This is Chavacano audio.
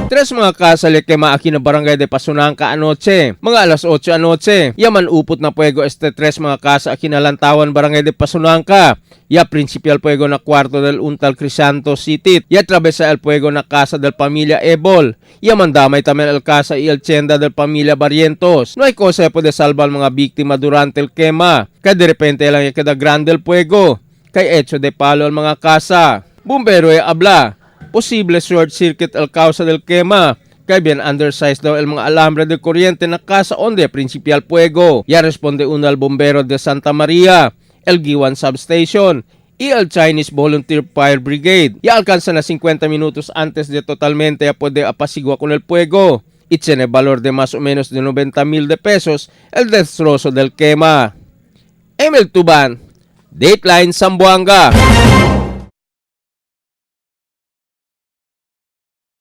Tres mga casa le quema aquí na barangay de Pasonanca anoche. Mga alas 8 anoche. Yaman upot na puego este tres mga casa aquí na Lantawan barangay de Pasonanca. Ya principal puego na cuarto del Untal Crisanto City. Ya atravesa el puego na casa del familia Ebol. Ya mandamay también el casa y el tienda del familia Barrientos. No hay cosa que puede salvar mga biktima durante el quema. Kaya de repente lang ya queda grande el puego. Kay hecho de palo ang mga casa. Bumbero e habla posible short circuit al causa del quema. Kay bien undersized daw el mga alambre de kuryente na casa onde principal fuego. Ya responde uno al bombero de Santa Maria, el Giwan Substation, y el Chinese Volunteer Fire Brigade. Ya alcanza na 50 minutos antes de totalmente a poder apasigua con el fuego. Y tiene valor de más o menos de 90 mil de pesos el destrozo del quema. Emil Tuban, Dateline Zamboanga.